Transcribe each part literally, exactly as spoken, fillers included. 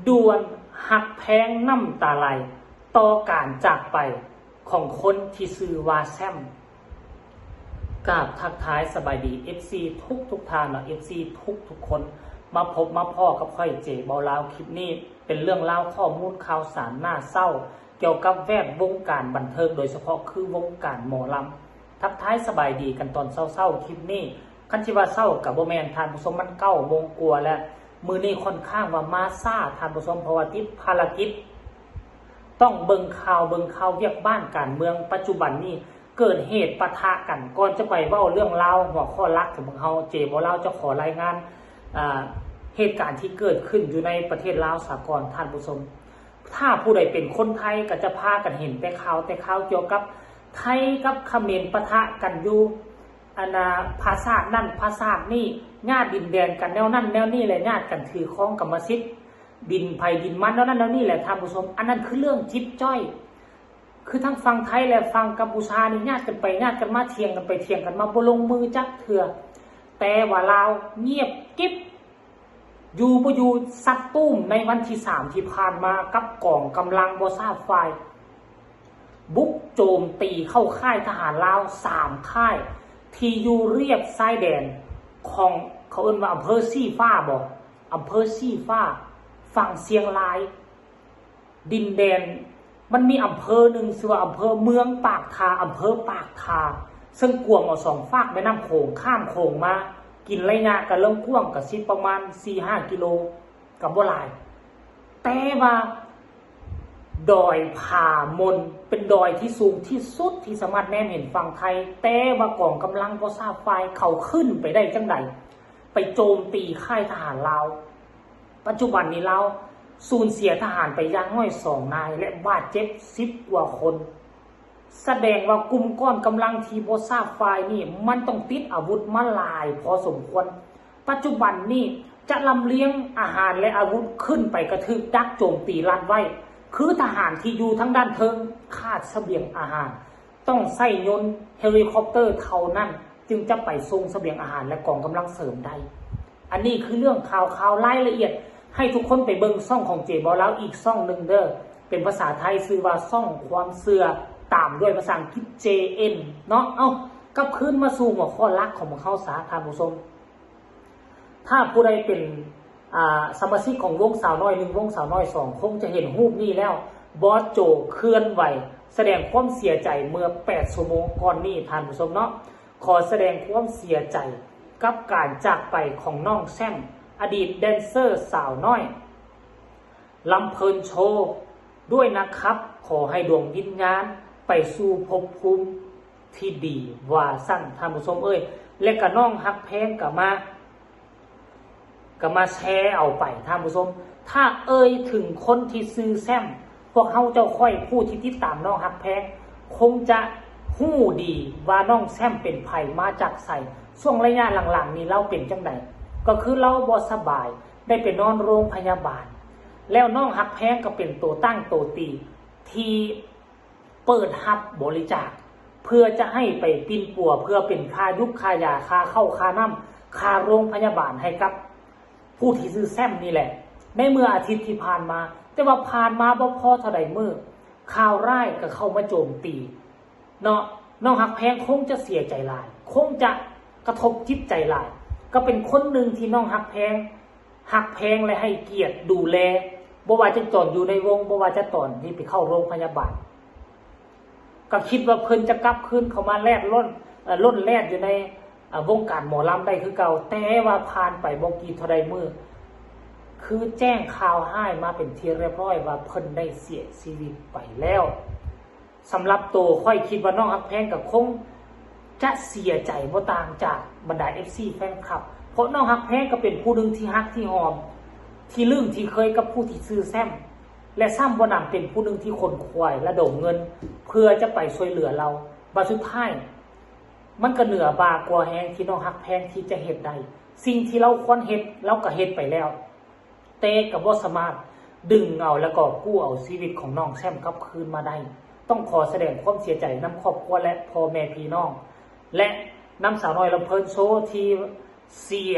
ด่วนฮักแพงน้ำตาไหล ต่อการจากไปของคนที่ชื่อว่าแซม กราบทักทายสบายดี เอฟซี ทุกทุกๆท่านเนาะ เอฟซี ทุกทุกๆคน มาพบมาพ้อกับข้อยเจเบาลาว คลิปนี้เป็นเรื่องราวข้อมูลข่าวสารน่าเศร้า เกี่ยวกับแวดวงการบันเทิง โดยเฉพาะคือวงการหมอลำ ทักทายสบายดีกันตอนเช้าๆ คลิปนี้ คันสิว่าเช้าก็บ่แม่นท่านผู้ชม มันเก้าโมงกว่าแล้ว มื้อนี้ค่อนข้างว่ามาช้าท่านผู้ชม เพราะว่าติดภารกิจ ต้องเบิ่งข่าว เบิ่งข่าวเวียกบ้านการเมือง ปัจจุบันนี้เกิดเหตุปะทะกัน ก่อนจะไปเว้าเรื่องราวหัวข้อหลักของพวกเฮา เจเบาลาวจะขอรายงาน อ่า เหตุการณ์ที่เกิดขึ้นอยู่ในประเทศลาวซะก่อนท่านผู้ชม ถ้าผู้ใดเป็นคนไทยก็จะพากันเห็นแต่ข่าว แต่ข่าวเกี่ยวกับไทยกับเขมรปะทะกันอยู่ อันน่ะ ภาษาทนั่นภาษาทนี่ ญาติดินแดนกันแนวนั่นแนวนี่แหละ ญาติกันถือครองกรรมสิทธิ์ดินไผดินมันแนวนั่นแนวนี่แหละท่านผู้ชม อันนั้นคือเรื่องจิ๊บจ้อย คือทั้งฝั่งไทยและฝั่งกัมพูชานี่ญาติกันไปญาติกันมา เถียงกันไปเถียงกันมา บ่ลงมือจักเทื่อ แต่ว่าลาวเงียบกริบ อยู่บ่อยู่ ซัดตุ้มในวันที่สามที่ผ่านมากับกองกำลังบ่ทราบฝ่าย บุกโจมตีเข้าค่ายทหารลาวสามค่าย ที่อยู่เรียบชายแดนของ เขาเอิ้นว่าอำเภอซี้ฟ้าบ่ อำเภอซี้ฟ้า ฝั่งเชียงราย ดินแดน มันมีอำเภอหนึ่งชื่อว่าอำเภอเมืองปากทา อำเภอปากทา ซึ่งกวมเอาสองฟากแม่น้ำโขง ข้ามโขงมา กินระยะก็เริ่มกว้าง ก็สิประมาณสี่ห้ากิโล ก็บ่หลาย แต่ว่าดอยผามนเป็นดอยที่สูงที่สุดที่สามารถแนมเห็นฝั่งไทย แต่ว่ากองกำลังบ่ทราบฝ่ายเขาขึ้นไปได้จั่งใด ไปโจมตีค่ายทหารลาว ปัจจุบันนี้ลาวสูญเสียทหารไปอย่างน้อยสองนาย และบาดเจ็บสิบกว่าคน แสดงว่ากลุ่มก้อนกำลังที่บ่ทราบฝ่ายนี่มันต้องติดอาวุธมาหลายพอสมควร ปัจจุบันนี่จะลำเลียงอาหารและอาวุธขึ้นไปกระทืบดักโจมตีลัดไว้ คือทหารที่อยู่ทางด้านเทิงขาดเสบียงอาหาร ต้องใช้ยนต์เฮลิคอปเตอร์เท่านั้น จึงจะไปส่งเสบียงอาหารและกองกำลังเสริมได้ อันนี้คือเรื่องข่าวข่าวรายละเอียด ให้ทุกคนไปเบิ่งช่องของเจเบาลาวอีกช่องหนึ่งเด้อ เป็นภาษาไทยชื่อว่าช่องความเชื่อ ตามด้วยภาษาอังกฤษ เจเอ็น เนาะ เอ้า กลับคืนมาสู่หัวข้อหลักของพวกเฮาซะท่านผู้ชม ถ้าผู้ใดเป็น อ่า สมาชิกของวงสาวน้อยหนึ่ง วงสาวน้อยสอง คงจะเห็นรูปนี้แล้ว บอสโจเคลื่อนไหว แสดงความเสียใจเมื่อแปดชั่วโมงก่อนนี้ท่านผู้ชมเนาะ ขอแสดงความเสียใจกับการจากไปของน้องแซม อดีตแดนเซอร์สาวน้อย ลำเพลินโชว์ด้วยนะครับ ขอให้ดวงวิญญาณไปสู่ภพภูมิที่ดี ว่าซั่นท่านผู้ชมเอ้ย และก็น้องฮักแพงก็มา ก็มาแชร์เอาไปท่านผู้ชม ถ้าเอ่ยถึงคนที่ชื่อแซม พวกเฮาเจ้าข้อยผู้ที่ติดตามน้องฮักแพง คงจะฮู้ดีว่าน้องแซมเป็นไผมาจากไส ช่วงระยะหลังๆนี้ลาวเป็นจั่งใด ก็คือลาวบ่สบาย ได้ไปนอนโรงพยาบาล แล้วน้องฮักแพงก็เป็นตัวตั้งตัวตี ที่เปิดฮับบริจาค เพื่อจะให้ไปปิ้นปัว เพื่อเป็นค่ายุกค่ายา ค่าข้าวค่าน้ำ ค่าโรงพยาบาลให้กับผู้ที่ชื่อแซมนี่แหละ ในเมื่ออาทิตย์ที่ผ่านมา แต่ว่าผ่านมาบ่พอเท่าใดมื้อ ข่าวร้ายก็เข้ามาโจมตี เนาะ น้องฮักแพงคงจะเสียใจหลาย คงจะกระทบจิตใจหลาย ก็เป็นคนหนึ่งที่น้องฮักแพง ฮักแพงและให้เกียรติดูแล บ่ว่าจะตอนอยู่ในวง บ่ว่าจะตอนที่ไปเข้าโรงพยาบาล ก็คิดว่าเพิ่นจะกลับคืนเข้ามาแล่นล่น เอ่อ ล่นแล่นอยู่ใน เอ่อ วงการหมอลำได้คือเก่า แต่ว่าผ่านไปบ่กี่เท่าใดมื้อ คือแจ้งข่าวร้ายมาเป็นที่เรียบร้อยว่าเพิ่นได้เสียชีวิตไปแล้ว สำหรับตัวข้อยคิดว่าน้องฮักแพงก็คงจะเสียใจบ่ต่างจากบรรดา เอฟซี แฟนคลับ เพราะน้องฮักแพงก็เป็นผู้หนึ่งที่ฮักที่หอม ที่ลึ่งที่เคยกับผู้ที่ชื่อแซม และซ้ำบ่หนำเป็นผู้หนึ่งที่ขนขวายระดมเงิน เพื่อจะไปช่วยเหลือลาว บัดสุดท้าย มันก็เหนือบ่ากว่าแฮงที่น้องฮักแพงที่จะเฮ็ดได้ สิ่งที่ลาวควรเฮ็ด ลาวก็เฮ็ดไปแล้ว แต่ก็บ่สามารถดึงเอาและกอบกู้เอาชีวิตของน้องแซมกลับคืนมาได้ ต้องขอแสดงความเสียใจนำครอบครัวและพ่อแม่พี่น้อง และนำสาวน้อยลำเพลินโชว์ที่เสีย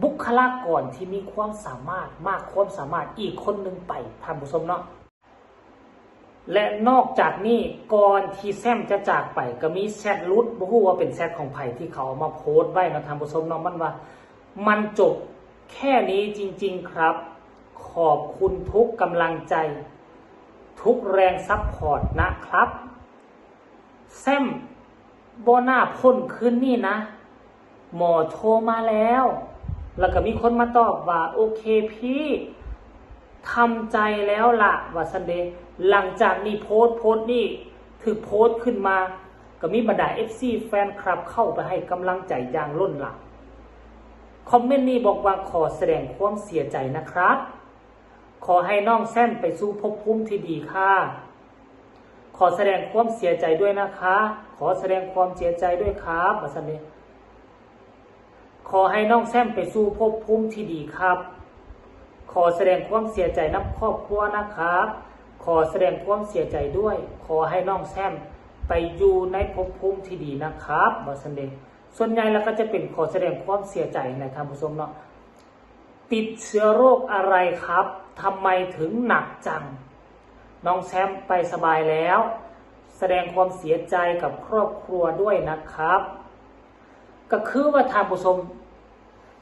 บุคลากรที่มีความสามารถ มากความสามารถอีกคนหนึ่งไป ท่านผู้ชมเนาะ และนอกจากนี้ก่อนที่แซมจะจากไป ก็มีแชทหลุด บ่ฮู้ว่าเป็นแชทของไผที่เขาเอามาโพสต์ไว้เนาะ ท่านผู้ชมเนาะ มันว่า มันจบแค่นี้จริงๆครับ ขอบคุณทุกกำลังใจ ทุกแรงซัพพอร์ตนะครับ แซมบ่น่าพ้นคืนนี้นะ หมอโทรมาแล้ว แล้วก็มีคนมาตอบว่า โอเคพี่ ทำใจแล้วล่ะ ว่าซั่นเด้ หลังจากนี้โพสต์ โพสต์นี้ถูกโพสต์ขึ้นมา ก็มีบรรดา เอฟซี แฟนคลับเข้าไปให้กำลังใจอย่างล้นหลาม คอมเมนต์นี้บอกว่า ขอแสดงความเสียใจนะครับ ขอให้น้องแซมไปสู่ภพภูมิที่ดีค่ะ ขอแสดงความเสียใจด้วยนะคะ ขอแสดงความเสียใจด้วยครับ ว่าซั่นเด้ ขอให้น้องแซมไปสู่ภพภูมิที่ดีครับ ขอแสดงความเสียใจนำครอบครัวนะครับ ขอแสดงความเสียใจด้วย ขอให้น้องแซมไปอยู่ในภพภูมิที่ดีนะครับ ว่าซั่นเด้ ส่วนใหญ่แล้วก็จะเป็นขอแสดงความเสียใจนะท่านผู้ชมเนาะ ติดเชื้อโรคอะไรครับ ทำไมถึงหนักจัง น้องแซมไปสบายแล้ว แสดงความเสียใจกับครอบครัวด้วยนะครับ ก็คือว่าท่านผู้ชม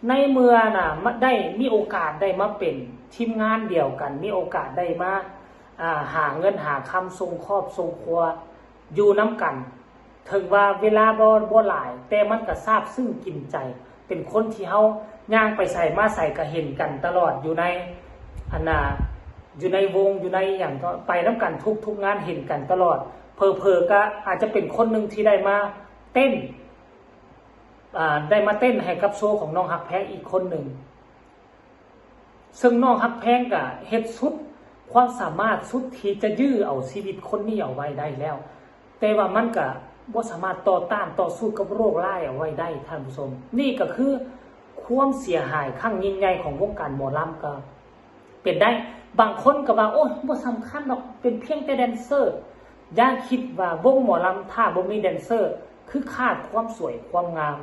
ในเมื่อน่ะ มาได้มีโอกาสได้มาเป็นทีมงานเดียวกัน มีโอกาสได้มา อ่า หาเงินหาคำส่งครอบส่งครัว อยู่นำกัน ถึงว่าเวลาบ่ บ่หลาย แต่มันก็ซาบซึ้งกินใจ เป็นคนที่เฮาย่างไปไสมาไสก็เห็นกันตลอด อยู่ใน อันน่ะ อยู่ในวง อยู่ในหยังก็ไปนำกันทุก ทุกงาน เห็นกันตลอด เผลอๆ ก็อาจจะเป็นคนหนึ่งที่ได้มาเต้น อ่า ได้มาเต้นให้กับโชว์ของน้องฮักแพงอีกคนหนึ่ง ซึ่งน้องฮักแพงก็เฮ็ดสุดความสามารถ สุดที่จะยื้อเอาชีวิตคนนี้เอาไว้ได้แล้ว แต่ว่ามันก็บ่สามารถต่อต้านต่อสู้กับโรคร้ายเอาไว้ได้ ท่านผู้ชม นี่ก็คือความเสียหายครั้งยิ่งใหญ่ของวงการหมอลำก็เป็นได้ บางคนก็ว่า โอ้ย บ่สำคัญดอก เป็นเพียงแต่แดนเซอร์ อย่าคิดว่าวงหมอลำถ้าบ่มีแดนเซอร์ คือขาดความสวยความงาม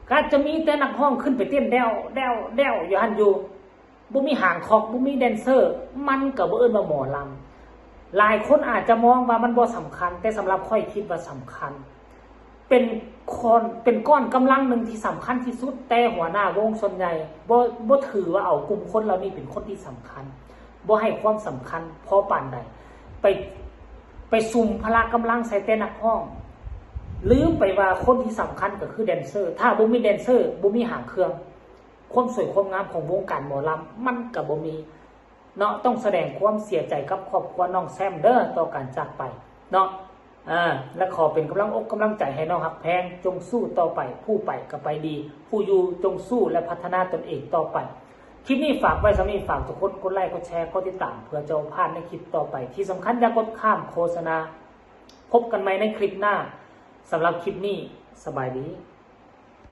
ก็อาจจะมีแต่นักร้องขึ้นไปเต้นแด้วแด้วแด้วอยู่หั่นอยู่ บ่มีหางคอก บ่มีแดนเซอร์ มันก็บ่เอิ้นว่าหมอลำ หลายคนอาจจะมองว่ามันบ่สำคัญ แต่สำหรับข้อยคิดว่าสำคัญ เป็นคน เป็นก้อนกำลังหนึ่งที่สำคัญที่สุด แต่หัวหน้าวงส่วนใหญ่บ่ บ่ถือว่าเอากลุ่มคนเหล่านี้เป็นคนที่สำคัญ บ่ให้ความสำคัญพอปานใด ไป ไปสุมพละกำลังใส่แต่นักร้อง ลืมไปว่าคนที่สำคัญก็คือแดนเซอร์ ถ้าบ่มีแดนเซอร์ บ่มีหางเครื่อง ความสวยความงามของวงการหมอลำมันก็บ่มีเนาะ ต้องแสดงความเสียใจกับครอบครัวน้องแซมเด้อ ต่อการจากไปเนาะ อ่า และขอเป็นกำลังอกกำลังใจให้น้องฮักแพง จงสู้ต่อไป ผู้ไปก็ไปดี ผู้อยู่จงสู้และพัฒนาตนเองต่อไป คลิปนี้ฝากไว้ส่ำนี้ ฝากทุกคนกดไลค์ กดแชร์ กดติดตาม เพื่อจะบ่พลาดในคลิปต่อไป ที่สำคัญอย่ากดข้ามโฆษณา พบกันใหม่ในคลิปหน้า สำหรับคลิปนี้ สบายดี